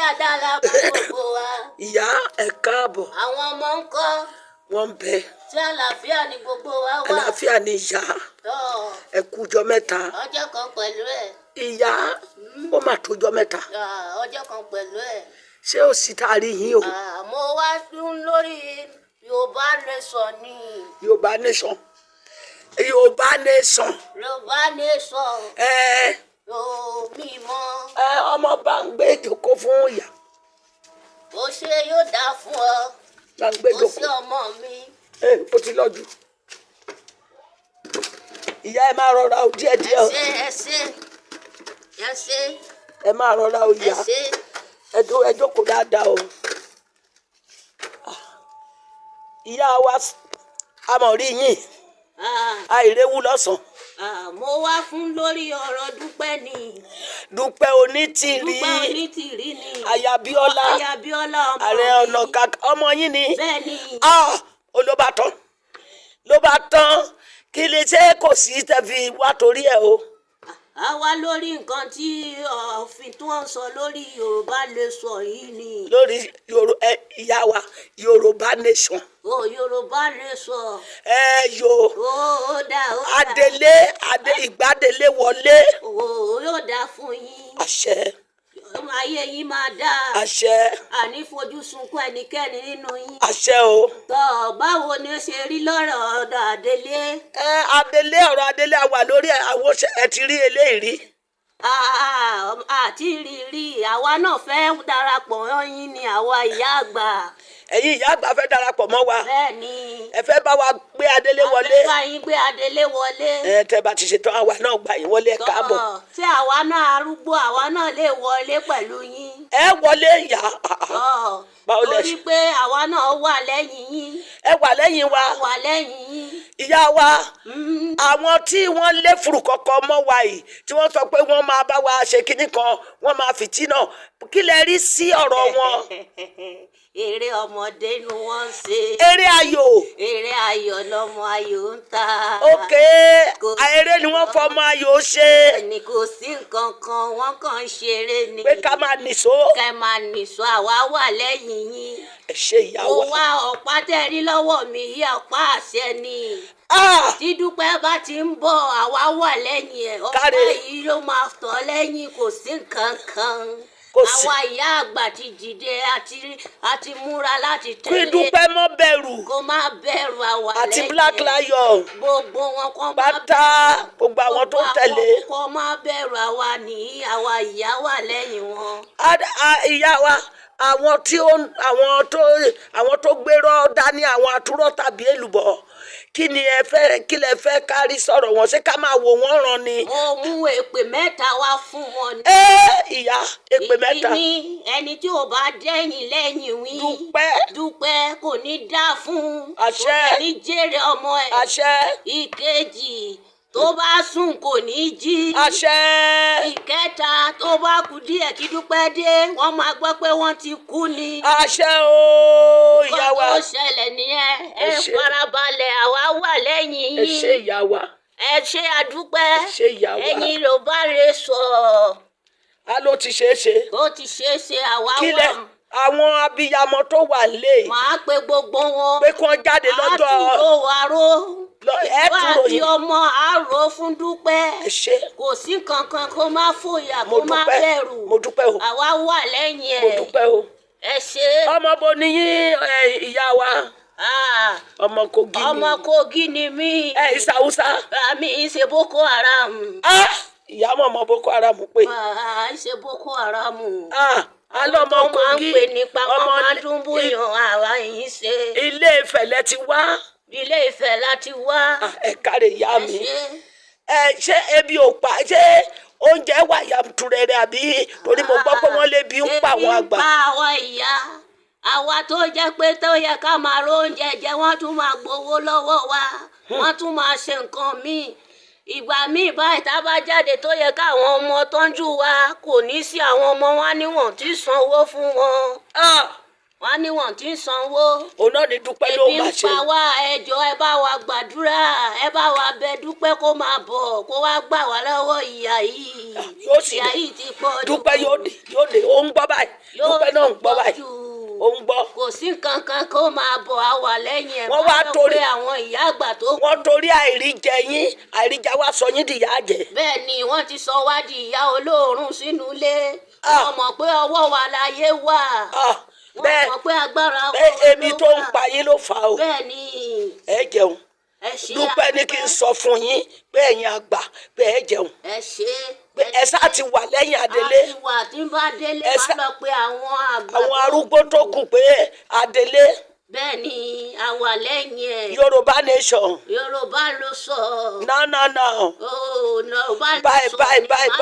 Dáadáa la bá gbogbo wa. Ìyá, ẹ káàbọ̀. Àwọn ọmọ ń kọ́? Wọ́n ń bẹ. Tí àlàáfíà ni gbogbo wa wà? Àlàáfíà ni, ìyá. Tọ́. Ẹ kújọ́ mẹ́ta. Ọjọ́ kan pẹ̀lú ẹ̀. Ìyá, ó mà tójọ́ mẹ́ta. Ah, ọjọ́ kan pẹ̀lú ẹ̀. Ṣé ó sì tá a rí yín o? Ah, mo wá tún lórí Yorùbá Nation ni. Yorùbá Nation, Yorùbá Nation. Yorùbá Nation. Ẹ. Ò mí mọ́. Ẹ ọmọ bá ń gbé ìjókòó fún ìyá. Ó ṣe, yóò dáa fún ọ. Bá ń gbé Ó ṣe, ìjókòó. ọmọ mi. Ẹ ó ti lọ jù. Ìyá, ẹ máa rọra o, díẹ̀ Ẹ díẹ̀ o. ṣe, ẹ ṣe, ẹ ṣe. Ẹ máa rọra o. Ẹ Ìyá. ṣe. Ẹ dúró, ẹ jókòó dáadáa o. Ìyá wa, a mọ̀ rí yín. Ah, Àìréwú lọ́sàn. Ah, mo wá fún lórí ọ̀rọ̀ Dúpẹ́ ni. Dúpẹ́ Onítìrí. Dúpẹ́ Onítìrí ni. Aya Bíọ́lá. Aya Bíọ́lá, ọmọ Ààrẹ mi. Ọ̀nà Kakanfò, ọmọ yín ni? Bẹ́ẹ̀ ni. Ah, ó ló bá tán, ló bá tán. Kí lè ṣe kò sí tẹ́ fi wá torí ẹ̀ o? A wá lórí nǹkan tí òfin tó ń sọ lórí Yorùbá Nation yìí ni. Lórí ẹ ìyá wa, Yorùbá Nation. Ó Yorùbá Nation. Ẹ yo. Ó dá, ó dá. Adélé adé ìgbádélé wọlé. Ó yóò dá fún yín. Àṣẹ. Ọmọ ayé yín máa dá. Àṣẹ. Àní fojú sunkún ẹnikẹ́ni nínú yín. Àṣẹ o. Tọ́, báwo ni ó ṣe rí lọ́rọ̀ ọ̀dọ̀ Adélé? Ẹ adélé, ọ̀rọ̀ adélé a wà lórí ẹ. Àwọn ẹ ti rí eléyìí rí? Àti rírí, àwa náà fẹ́ darapọ̀ mọ́ yín ni, àwa ìyá àgbà. Ẹ̀yin ìyá àgbà fẹ́ darapọ̀ mọ́ wa? Bẹ́ẹ̀ ni. Ẹ fẹ́ bá wa gbé adélé wọlé? A fẹ́ bá yín gbé Adélé wọlé. Ẹ tẹ́ bá ti ṣetán, àwa náà gbà yín wọlé. Ẹ káàbọ̀. Tọ́, tí àwa náà arúgbó, àwa náà lè wọlé pẹ̀lú yín? Ẹ wọlé, ìyá. Tọ́, Báwo lẹ torí pé àwa náà wà lẹ́yìn yín. Ẹ wà lẹ́yìn wa. Wà lẹ́yìn yín. Ìyá wa, àwọn tí wọ́n lé fùrùkọ́kọ́ mọ́ wa yìí, tí wọ́n sọ pé wọ́n máa bá wa ṣe kinní kan, wọ́n máa fìtínà, kí lẹ rí sí ọ̀rọ̀ wọn? Eré ọmọdé ni wọ́n ń ṣe. Eré ayò. Eré ayò lọmọ ayò ń ta. Òkè eré ni wọ́n fọmọ ayò ṣe. Ẹni kò sí nǹkan kan, wọ́n kàn ń ṣeré ni. Pé ká máa nìṣó. Kẹ́ máa nìṣó, àwa wà lẹ́yìn yín. Ẹ ṣe, ìyá Mo wa. wá ọ̀pá tẹ́ rí lọ́wọ́ mi yí, ọ̀pá àṣẹ ni. Ah! Tí Dúpẹ́ bá ti ń bọ̀, àwa wà lẹ́yìn ẹ̀. Ọ̀pá Káre. yìí ló máa tọ̀ lẹ́yìn, kò sí nǹkan kan. Kò sí. Àwa ìyá àgbà ti dìde, àti múra láti Kí tẹ̀lé. Dúpẹ́ mọ́ bẹ̀rù. Kó má bẹ̀rù, àwa Àti lẹ́yìn Black ẹ̀. Lion. Gbogbo wọn kọ́ má Pátá, gbogbo àwọn tó ń tẹ̀lé. Kọ́ má bẹ̀rù, àwa nìyí, àwa ìyá wà lẹ́yìn wọn. Ìyá wa, àwọn tí ó àwọn tó àwọn tó gbérọ́ dání, àwọn àtúrọ̀ tàbí èlùbọ́, kí ni ẹ fẹ́, kí lẹ fẹ́ kárí sọ̀rọ̀ wọn? Ṣé ká máa wò wọ́n ràn ni? Mo mú èpè mẹ́ta wá fún wọn ni. Ẹ ìyá, èpè mẹ́ta. Ìkíní, ẹni tí ò bá dẹ́yìn lẹ́yìn wí. Dúpẹ́. Dúpẹ́, kò ní dá fún. Àṣẹ. Kò ní jèrè ọmọ ẹ̀. Àṣẹ. Ìkejì, tó bá sùn kò ní jí. Àṣẹ. Ìkẹta, tó bá kú díẹ̀ kí Dúpẹ́ dé, wọ́n máa gbọ́ pé wọ́n ti kú ni. Àṣẹ o, ìyá wa. Nǹkan tó ṣẹlẹ̀ nìyẹn. Ẹ Ẹ ṣé. farabalẹ̀, àwa wà lẹ́yìn Ẹ ṣé, yín. ìyá wa. Ẹ ṣé, àdúpẹ́. Ẹ ṣé, ìyá wa. Ẹ̀yin ló bá rè sọ. A ló ti ṣeé ṣe. Ó ti ṣeé ṣe, àwa Kí wà. lẹ àwọn abiyamọ tó wà lé Màá pe gbogbo wọn. pé kí wọ́n jáde lọ́jọ́? Àtúrò wa ró. Ẹ túrò Àti yín. ọmọ àrò fún Dúpẹ́. Ẹ ṣé. Kò sí kankan, kó má fòyà, Mo kó má dúpẹ́. bẹ̀rù. Mo dúpẹ́ o. Àwa wà lẹ́yìn ẹ̀. Mo dúpẹ́ o. Ẹ ṣé. Ọmọ bo ni yín, ẹ, ìyá wa? Ah, Ọmọ Kogi ni? Ọmọ Kogi ni mí. Ẹ ìsàwùsà? Àmì ń ṣe Boko Haram. Ah, ìyá mọ̀ ọmọ Boko Haram pé. Ah, ń ṣe Boko Haram. Ah, alọ́mọ Tó máa ń Kogi. pè nípa wọn Ọmọ máa dún bóyá àwa yìí ń ṣe. Ilé Ifẹ̀ lẹ ti wá? Ilé Ifẹ̀ láti wá. Ah, ẹ káre, ìyá Ẹ mi. ṣé. Ẹ ṣé, ebi ò pa? Ṣé oúnjẹ wà yàtúrẹ́rẹ́ àbí? Torí mo gbọ́ pé wọ́n lé bí ń pa àwọn àgbà. Ebi ń pa àwa ìyá, àwa tó jẹ́ pé tó yẹ ká máa róúnjẹ jẹ, wọ́n tún máa gbowó lọ́wọ́ wa, wọ́n tún máa ṣe nǹkan míì. Ìgbà míì báyìí, tá a bá jáde, tó yẹ káwọn ọmọ tọ́jú wa, kò ní sí àwọn ọmọ wa níwọ̀n tí sanwó fún wọn. Ah! Wọ́n ní wọ́n ti ń sanwó. Òun náà ní Dúpẹ́ ló Ebi máa ń ṣe. pa wá. Ẹ jọ̀ọ́, ẹ bá wa gbàdúrà, ẹ bá wa bẹ Dúpẹ́ kó máa bọ̀, kó wá gbà wá lọ́wọ́ ìyà yìí. Yóò sì Ìyà dé. yìí ti pọ̀ jù. Dúpẹ́ yóò dé, yóò dé. Ó ń gbọ́ báyìí. Yóò Dúpẹ́ náà ń gbọ́ pọ̀ báyìí. jù. Ó ń gbọ́. Kò sí nǹkan kan, kó máa bọ̀, á wà lẹ́yìn ẹ̀. Wọ́n wá Má lọ torí pé àwọn ìyá àgbà tó wọ́n torí àìríjẹ yín, àìríjẹ wá sọ yín dìyà jẹ. Bẹ́ẹ̀ ni, wọ́n ti sọ wá di ìyá olóòórùn sínú ilé. Ah. Wọ́n mọ̀ pé ọwọ́ wa láyé wà. Ah, Wọ́n bẹ́ẹ̀ mọ̀ pé agbára bẹ́ẹ̀ wa ebi ló tó ń wà. pa yín ló fà á o. Bẹ́ẹ̀ ni. Ẹ jẹun. Ẹ ṣe. Dúpẹ́ ní kí n sọ fún yín pé ẹ̀yin àgbà, pé ẹ jẹun, Ẹ ṣe. pé ẹ sáà ti wà lẹ́yìn Adélé. A ti wà. Tí ń bá délé, Ẹ má lọ pé àwọn àgbà àwọn tó arúgbó tó kù pé Adélé. Bẹ́ẹ̀ ni, a wà lẹ́yìn ẹ̀. Yorùbá nation. Yorùbá ló sọ. No, no, no. Oh, Yorùbá ló Bye. sọ. Bye, bye, bye.